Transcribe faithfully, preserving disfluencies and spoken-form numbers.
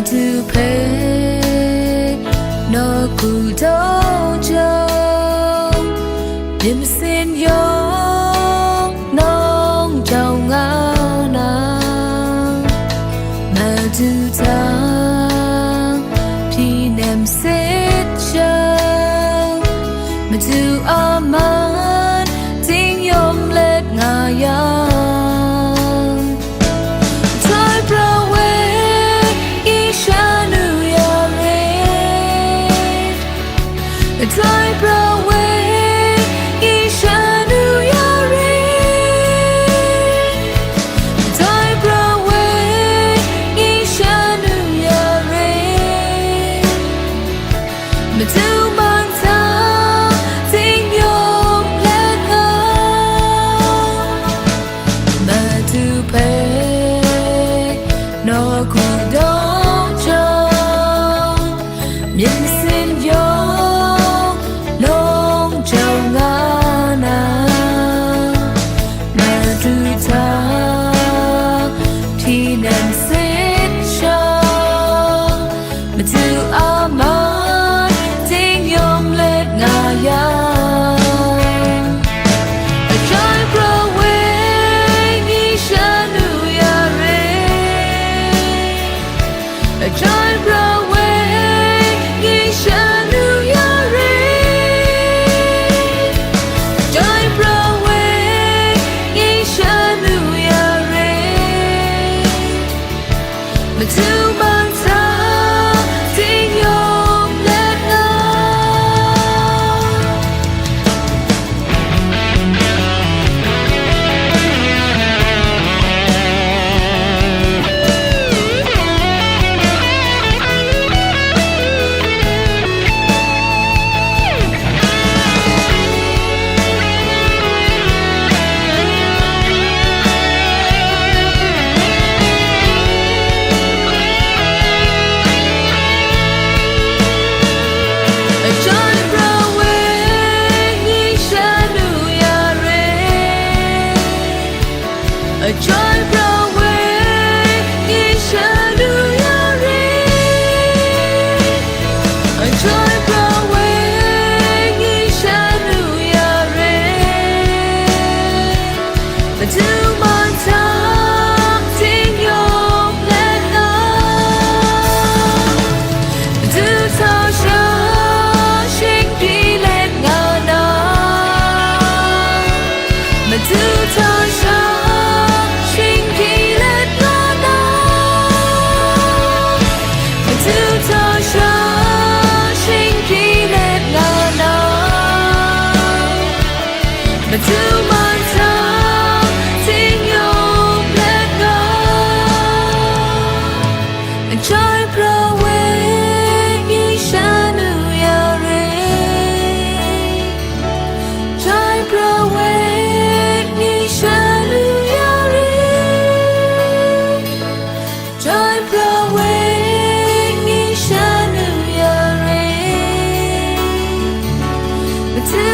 Madu hpe nawku daw jang, myit masin yawng nawng jau nga na, Madu hta hpyi nem sit jang, Madu a man ting yawm let nga yang, Jai Yawhpa e, ngai sha nu ya re. Jai Yawhpa e, ngai sha nu ya re. Jai Yawhpa e, ngai sha nu ya re. Madu man hta ting yawm let nga, Madu hpe nawku daw jang, myit masin yawng nawng jau nga na, Madu hta hpyi nem sit jang, Madu a man ting yawm let nga yang, Jai Yawhpa e, ngai sha nu ya re. Jai Yawhpa e, ngai sha nu ya re. Jai Yawhpa e, ngai sha nu ya re. Madu man hta ting yawm let nga, Jai Yawhpa e, ngai sha nu ya re. Jai Yawhpa e, ngai sha nu ya re. Jai Yawhpa e, ngai sha nu ya re. Madu man hta ting yawm let nga, Madu hta sha shingkri let nga na, Madu hta sha shingkri let nga na, Madu hta sha shingkri let nga na, Madu man hta ting yawm let nga, Jai Yawhpa e, ngai sha nu ya re. Jai Yawhpa e, ngai sha nu ya re. Jai Yawhpa e, ngai sha nu ya re. Madu